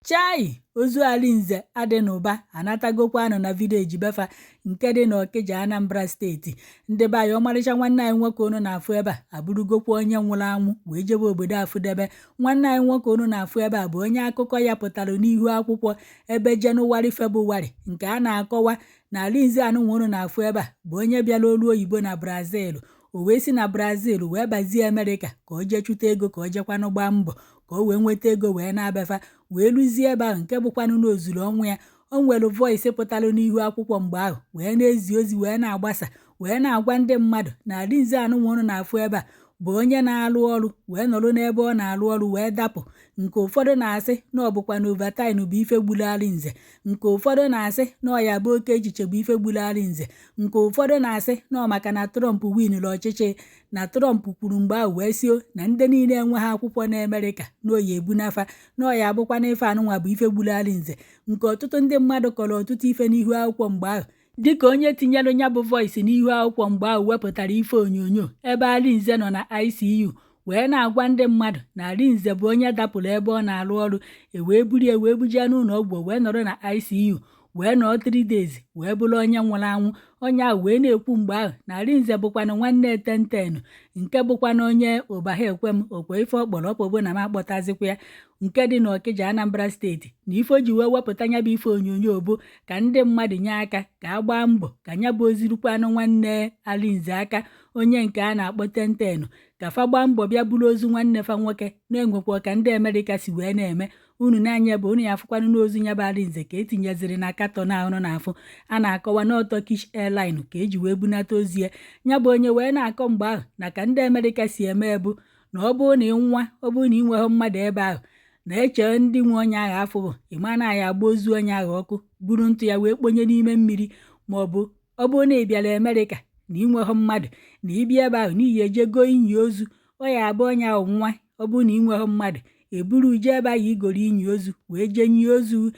Chai! Ozu Arinze Adịnụba anatagokwanụ na village be fa nke dị n'Ọkịja, Anambra Steeti. Ndị be anyị, ọmarịcha nwanne anyị nwoke unu na-afụ ebe a abụrụgokwa onye nwụrụ anwụ wee jebe obodo afụdebe. Nwanne anyị nwoke unu na-afụ ebe a bụ onye akụkọ ya pụtara n'ihu akwụkwọ ebe Jenụwarị Febụwarị nke a na-akọwa na Arinze anụnwa unu na-afụ ebe a bụ onye bịara olu oyibo na Brazil. O wee si na Brazil wee bazie Amerịka ka o jee chụta ego, ka o jekwanụ gbaa mbọ ka o wee nweta ego wee na-abịa fa wee luzie ebe ahụ nke bụkwanụ na ozuru ọnwụ ya. O nwere voice pụtara n'ihu akwụkwọ mgbe ahụ wee na-ezi ozi, wee na-agbasa, wee na-agwa ndị mmadụ na Arinze anụnwa unu na-afụ ebe a bụ onye na-alụ ọrụ, wee nọrọ n'ebe ọ na-alụ ọrụ wee dapụ, nke ụfọdụ na-asị na ọ bụkwa na overtime bụ ife gburu Arinze, nke ụfọdụ na-asị na ọ ya bụ oke echiche bụ ife gburu Arinze, nke ụfọdụ na-asị na ọ maka na Trump winụrụ ọchịchị, na Trump kwuru mgbe ahụ wee sio na ndị niile enweghị akwụkwọ na Amerịka na oyi ebunafa, na ọ ya abụkwa na ife anụnwa bụ ife gburu Arinze, nke ọtụtụ ndị mmadụ kọrọ ọtụtụ ife n'ihu akwụkwọ mgbe ahụ. Dịka onye tinyere ya bụ voice n'ihu akwụkwọ mgbe ahụ wepụtara ife onyonyo ebe Arinze nọ na ICU wee na-agwa ndị mmadụ na Arinze bụ onye dapụrụ ebe ọ na-arụ ọrụ, e wee buru ya wee buje n'ụlọ ọgwụ, wee nọrọ na ICU wee nọọ 3 days wee bụrụ onye nwụrụ anwụ. Onye ahụ wee na-ekwu mgbe ahụ na Arinze bụkwanụ nwanne Tenten, nke bụkwanụ onye ụbaha ekwem okwe ife ọ kpọrọ ọkpọbụ na m akpọtazikwa ya, nke dị n'Ọkịja, Anambra Steeti, na ife o ji wee wepụta ya bụ ife onyonyo bụ ka ndị mmadụ nye aka ka a gbaa mbọ ka ya bụ ozi rukwanụ nwanne Arinze aka, onye nke a na-akpọ Tenten, ka fa gbaa mbọ bịa buru ozu nwanne fa nwoke na-enwekwa ka ndị Amerịka si wee na-eme. Unu na-anya bụ unu ya afụkwanụ n'ozu ya bụ Arinze ka etinyeziri na carton ahụ na-afụ a na-akọwa na Turkish Airline ka eji wee bunata ozu ya. Ya bụ onye wee na-akọ mgbe ahụ na ka ndị Amerịka si eme bụ na ọ bụrụ na ị nwa, ọ bụrụ na ị nweghị mmadụ ebe ahụ na-eche ndị nwe onye ahụ afụghị, ịma na ya agba ozu onye ahụ ọkụ, buru ntụ ya wee kponye n'ime mmiri, ma ọ bụ ọ bụrụ na ị bịara Amerịka na ị nweghị mmadụ na ịbịa ebe ahụ n'ihi eje goo inyi ozu, ọ ya abụ onye ahụ nwa, ọ bụrụ na ị nweghị mmadụ, eburu jee ebe ahụ igoro inyi ozu wee jee nye ozu.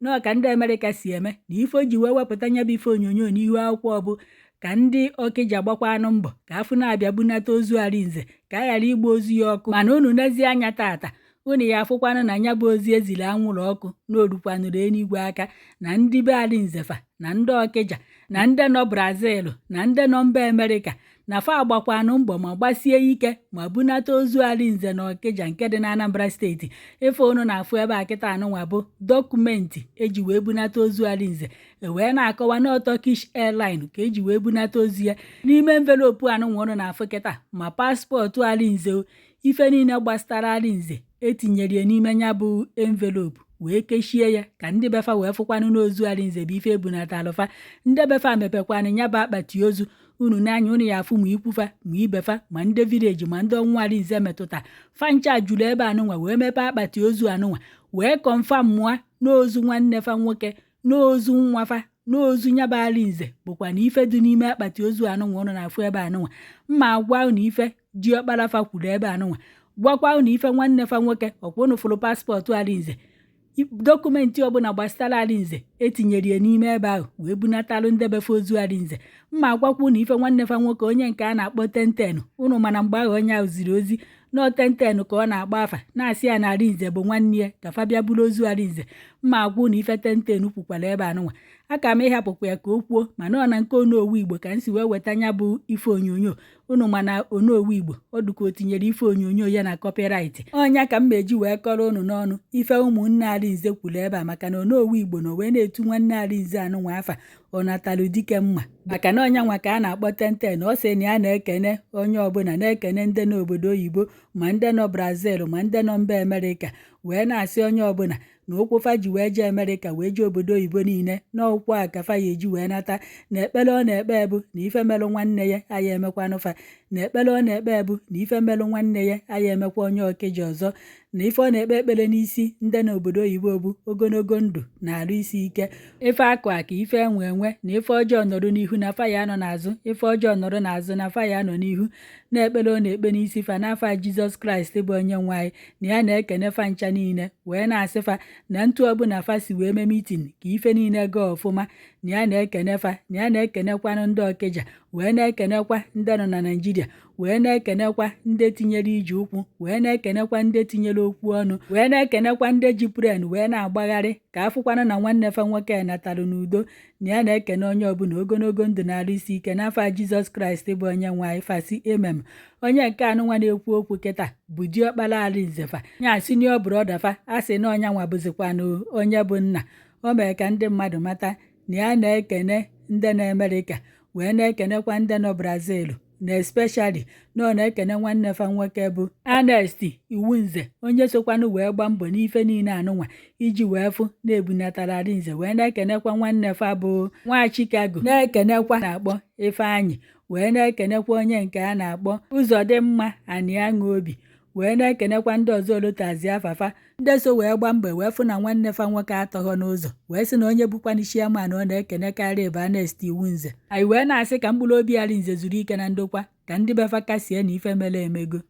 Nọọ ka ndị Amerịka si eme. Na ife o ji wee wepụta nya bụ ife onyonyo n'ihu akwụkwọ bụ ka ndị Ọkịja gbakwanụ mbọ ka afụ na-abịa bunata ozu Arinze, ka a ghara igba ozu ya ọkụ. Mana unu nezie anya tata, unu ya afụkwanụ na nya bụ ozi eziri anwụrụ ọkụ na orukwanụrụ eluigwe aka, na ndị be Arinze fa na ndị Ọkịja na ndị nọ Brazil na ndị nọ mba Amerịka na fa agbakwanụ mbọ ma gbasie ike ma bunata ozu Arinze na Ọkịja nke dị na Anambra Steeti. Ife unu na-afụ ebe a kịta anụnwa bụ document eji wee bunata ozu Arinze, e wee na-akọwa na Turkish Airline ka eji wee bunata ozu ya. N'ime envelope anụnwa unu na-afụ kịta, ma passport Arinze, ife niile gbasara Arinze etinyere ya n'ime ya bụ envelope wee kechie ya ka ndị befa wee fụkwanụ n'ozu Arinze bụ ife ebunatalụfa. Ndị befa mepekwanụ ya bụ akpati ozu. Unu n'anya unu ya afụ ma ikwufa ma ibefa ma ndị village ma ndị ọnwụ Arinze metụta fa ncha juru ebe anụnwa wee mepee akpati ozu anụnwa wee confirm mụa n'ozu nwanne fa nwoke, n'ozu nwa fa, n'ozu nya bụ Arinze bụkwa na ife dị n'ime akpati ozu anụnwa unu na-afụ ebe anụnwa. Mma agwa unu ife diọkpara fa kwuru ebe anụnwa, gwakwa unu ife nwanne fa nwoke ọkwa unu fụrụ passport Arinze, document ọbụla gbasara Arinze etinyere ya n'ime ebe ahụ wee bunatalụ ndị befe ozu Arinze. Mma agwakwa unu ife nwanne fa nwoke, onye nke a na-akpọ Tenten. Unu mana mgbe ahụ onye ahụ ziri ozi nọọ Tenten ka ọ na-agba afa na-asị ya na Arinze bụ nwanne ya ka fa bịa buru ozu Arinze. Mma agwa unu ife Tenten kwukwara ebe anụnwa. Aka m ịhapụkwa ya ka o kwuo, mana ọ na nke Onowu Igbo ka m si wee weta ya bụ ife onyonyo. Unu mana Onowu Igbo ọ dịka o tinyere ife onyonyo ya na copyright ọnya ka m meji wee kọrọ unu n'ọnụ ife ụmụnne Arinze kwuru ebe a, maka na Onowu Igbo na wee na-etu nwanne Arinze anụnwa afa ọ natalụ dike mma, maka na ọnya nwa ka a na-akpọ Tenten. Ọ sị na ya na-ekene onye ọbụla, na-ekene ndị n'obodo oyibo ma ndị nọ Brazil ma ndị nọ mba Amerịka, wee na-asị onye ọbụla na ụkwụ fa ji wee jee Amerịka wee jee obodo oyibo niile na ụkwụ a ka fa ya eji wee nata, na ekpere ọ na-ekpe bụ na ife melụ nwanne ya aya emekwanụ fa, na ekpere ọ na-ekpe bụ na ife melụ nwanne ya aya emekwa onye Ọkịja ọzọ, na ife ọ na-ekpe ekpere n'isi ndị n'obodo oyibo bụ ogologo ndụ na arụ isi ike, ife akụ akụ, ife enwe enwe, na ife ọjọọ nọrọ n'ihu na fa ya anọ n'azụ, ife ọjọọ nọrọ n'azụ na fa ya anọ n'ihu, na ekpere ọ na-ekpe n'isi fa n'afa Jizọs Kraịst bụ onye nwe anyị, na ya na-ekene fa ncha niile wee na-asị fa na ntu ọbụla fa si wee mee meeting ka ife niile gaa ọfụma, na ya na-ekene fa, na ya na-ekenekwanụ ndị Ọkịja. Wee na-ekenekwa ndị nọ na Naịjirịa, wee na-ekenekwa ndị tinyere ije ụkwụ, wee na-ekenekwa ndị tinyere okwu ọnụ, wee na-ekenekwa ndị ji plane wee na-agbagharị ka afụkwanụ na nwanne fa nwoke natalụ n'udo. Na ya na-ekene onye ọbụla ogologo ndụ na-arụ isi ike n'afa Jizọs Kraịst bụ onye nwe anyị. Fa sị amen. Onye nke anụnwa na-ekwu okwu kịta bụ diọkpara Arinze fa, ya senior brother fa. A sị na ọnya nwa bụzikwanụ onye bụ nna. O mere ka ndị mmadụ mata na ya na-ekene ndị na Amerịka, wee na-ekenekwa ndị nọ Brazil, na especially na ọ na-ekene nwanne fa nwoke bụ Ernest Iwunze, onye sokwanụ wee gba mbọ n'ife niile anụnwa iji wee fụ na-ebunatara Arinze, wee na-ekenekwa nwanne fa bụ nwa Chicago, na-ekenekwa na-akpọ Ifeanyị, wee na-ekenekwa onye nke a na-akpọ Ụzọdịmma Aniaṅụ Obi, wee na-ekenekwa ndị ọzọ olotazi afafa, ndị so wee gba mbọ wee fụ na nwanne fa nwoke atọghọ n'ụzọ, wee sị na onye bụkwanụ chairman ọ na-ekenekarị bụ Ernest Iwunze. Anyị wee na-asị ka mkpụrụ obi Arinze zuru ike na ndokwa, ka ndị befa kasie na ife mere emego.